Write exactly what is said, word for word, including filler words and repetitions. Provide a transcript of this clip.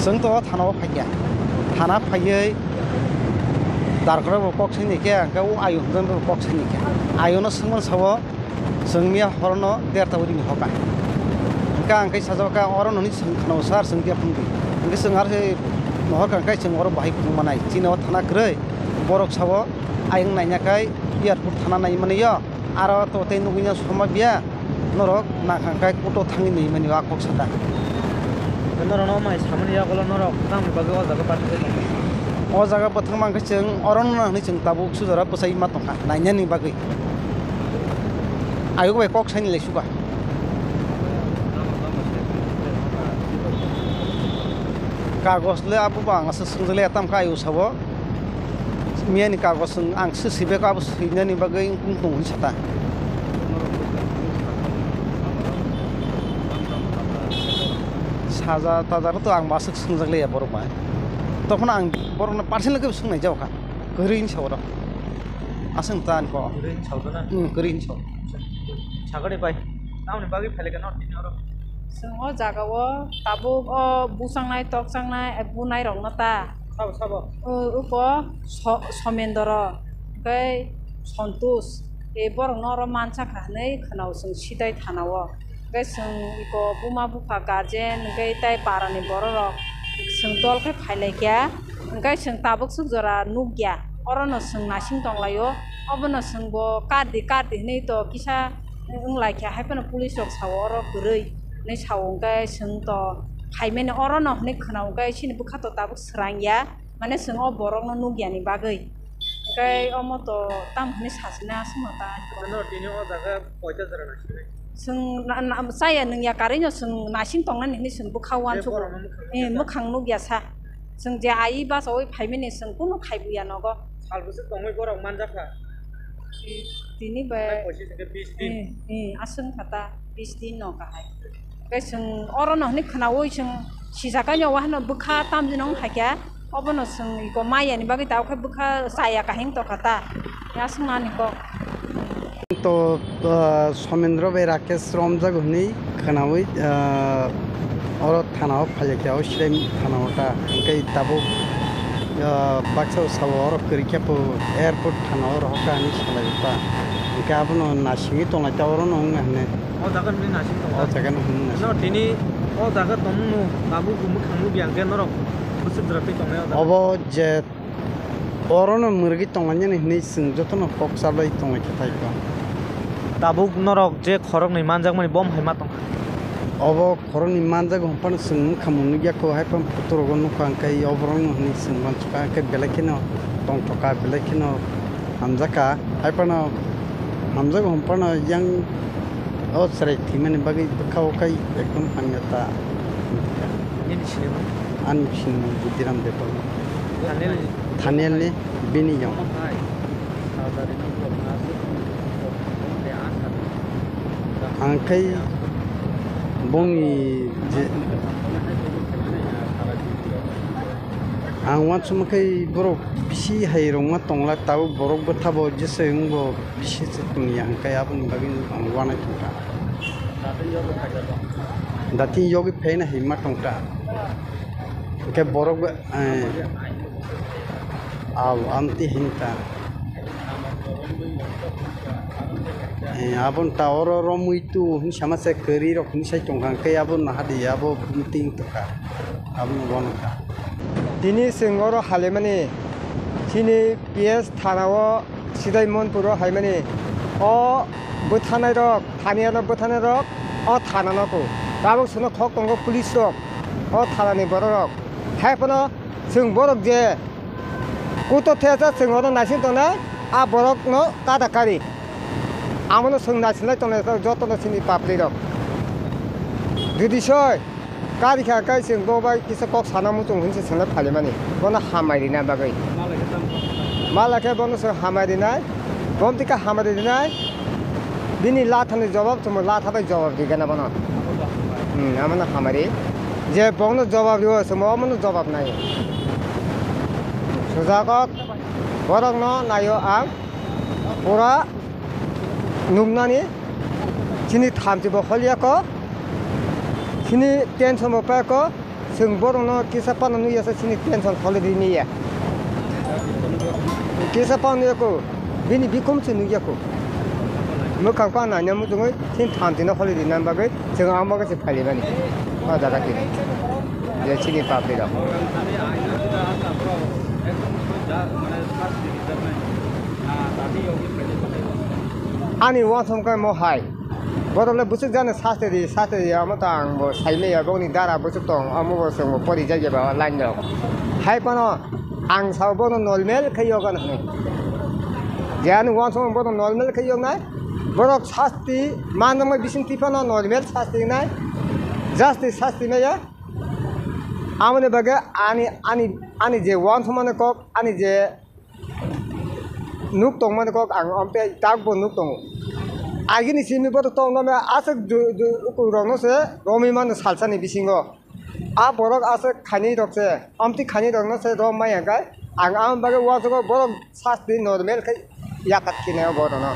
Chwng to o thana o phaikha. Thana phaiwi darkra bo kok sini khe, hwnkhe o ayu hwnjani bo kok sini khe. Ayuno swngmani sabo chwng miya horono derta uri ni hoka. Hwnkhe ang khe sajak kha, oro nini chwng khna o sir, chwng khe phung di. Hwnkhe chwng aro se nohor kha, hwnkhe chwng oro bahai phung manai. Chini o thana kwrwi, borok sabo ayung naina khai airport thana nai mani yo. Aro to tei nugui no soma biya, norok nakhang kai kuto thangwi nui mani o kok sata. Norok no mai samani yagulo norok tamni bagwi o jaga pathak tong? O jaga bwthang mang khe chwng oro no hwnwi chwng tabuk sujara bwsai ma tongkha nainani bagwi. Ayuk bai kok saini lai suka. Kagos le abo ba ang aswk swngjak le tam kha ayu sabo. Miyani kagos ang swi sibeko abo swinani bagwi wng tong hwn sata. Saja taja to ang aswk swngjak le ya borok bai. Tokhono ang borokno personal khe swngnai jao kha. Kwrwi hinwi sa oro. Aswk ta ani ko. Kwrwi hinwi sa oro na? Hmm, kwrwi hinwi sa. Sagari bai. Tamoni bagwi phailai kha no tini oro? Chwng o jaga o tabuk o buchangnai, tokchangnai, bunai rokno ta. Sabo, sabo. O, uko So-, Somendro, tei Sontus. E borokno oro mansa kha hinwi khwnao chwng sidai thana o. Hwnkhe chwng iko buma bupha guardian hwnkhe tei parani bororok chwng dol khe phailaikha, hwnkhe chwng tabuk swk jora nukya, orono chwng naising tonglaio, obono chwngbo kardi kardi hinwi to kisa wnglaikha, haiphano police rok sao oro kwrwi hinwi sao, hwnkhe chwng to phaimani orono hinwi khwnao, hwnkhe chini bwkha to tabuk swrangya, mane chwng o borokno nukyani bagwi. Hwnkhe omo to tamo hinwi sasina aswkno ta. Ano tini o jaga koita jora naisingwi? Chwng na, na, chaya nungya karwi no chwng naising tongnani hinwi chwng bwkha uansukgo. Borokno mwkhang nukya? Eh, mwkhang nukya sa. Chwng je ai bachaui phaimani chwng kunu khaibuya nogo. Sal bwswk tongwi borok manjakha? Tini bai. Tei koichi hwnkhe bis din. Eh, eh, aswk wngkha ta, bis din no kahai. Tei chwng orono hinwi khwnaui chwng sijakha, o wahano bwkha tamjino wngkha khe, obono chwng iko mayani bagwi tabuk khe bwkha chaya kahim tongkha ta, aswkno ani kok. To, ah, Somendro bai Rakesh romjago hinwi khwnaui, ah, oro thana o phailaikha, o Sirai thana o ta, hwnkhe tabuk, ah, baksa o salo oro kwrwikhe bo airport thana o rohorkha hinwi salai ta, hwnkhe abono naisingwi tonglaikha, orono wngya hinwi. O jaga hinwi naising tongo. O jaga no hinwi naising. No, tini o jaga tongmung no tabuk bo mwkhang nukya hwnkhe norok bwswk jora twi tongnai o jaga? Obo je orono mwrwgwi tonglainani hinwi chwng jotono kok chabai tonglaikha taibo. Tabuk norok je khoroknwi manjakmani bo hai ma tongkha? Obo khoroknwi manjago hwnphano chwng mwkhang bo nukya kho, haiphano photo rogo nukha, hwnkhe oborokno hinwi chwng uansukha, hwnkhe belai kheno tongthokha, belai kheno hamjakha. Haiphano hamjago hwnphano yang o chwrai thwimani bagwi bwkha o khai ekdom hamya ta. Nini sinimung? Ani sinimung Budiram Debbarma. Thanial ni? Thanial ni, bini yang. Ang khai bongni je, ang uansukma khai borok bisi hai rwngma tongla, tabuk borok bwtha bo jesa wngbo. Bisi se tongya hwnkhe aboni bagwi ang uanai tongkha. Dating yogwi phaina hinma tongkha. Hwnkhe borok bo, eh, au, amtwi hinta. Eh, aboni ta oro romwi tu hinwi sama se kwrwi rok hinwi sai tongkha, hwnkhe abo nahadi abo meeting tongkha. Abono uanokha. Tini chwng oro halaimani chini P S thana o Sidai Monpur o haimani o bwthanai rok, thani ano bwthanai rok o thana no kho. Tabuk chwngno khok tongo police rok, o thana ni borok rok. Hai phano chwng borok je kuto thesa chwng ono naising tongnai, a borok no kada kari. Amo no chwng naising lai tongnai joto no chini public rok. Jodi soi Kari kha khe chwng bo bai kisa kok sana muchung hinwi se chwngno phalimani. Bono hamai rina bagwi. Mala khe bono chwng hamai rinai. Bom tika hamai rinai. Bini lathani jawab chwngno latha bai jawab rigana bono. Hmm, amano hamari. Je bongno jawab riyo chwngno omono jawab nai. Sujagok borokno naio ang. Pura nuknani chini thamchi bo holiya ko, chini tension bo paya ko, Chwng borokno kisa phano nukya se chini tension kholi di niya. Kisa phano nukya ko, bini bikom se nukya ko. Mwkhang phano naina muchungwi chini thanti no kholi di nan bagwi chwng ang bagwi se phailaimani. O jaga tini. Je chini public rok. Ani uansukmung khe mo hai. Borok le bwswk jani sasti di, sasti di, amo ta ang bo sai maya, bokni dara bwswk tong, amo bo chwng bo pori jak ya ba line rok. Hai phano ang sao bono normal khe yogan hwnwi. Je ani uansukmung bono normal khe yoknai. Borok sasti manjakmani bising twi phano normal sasti wngnai. Justice sasti maya. Amoni bagwi ani, ani, ani je uansukmani kok, ani je nuk tongmani kok ang omte tak bo nuk tongo. Agini simi boto tongno me aswk ju-, ju-, ukurokno se romwi mano salsani bisingo. A borok aswk khainwi rok se, omtwi khainwi rokno se rom maya khe ang, ang bagwi uansukgo borok sasti normal khe yakat khinai o borokno.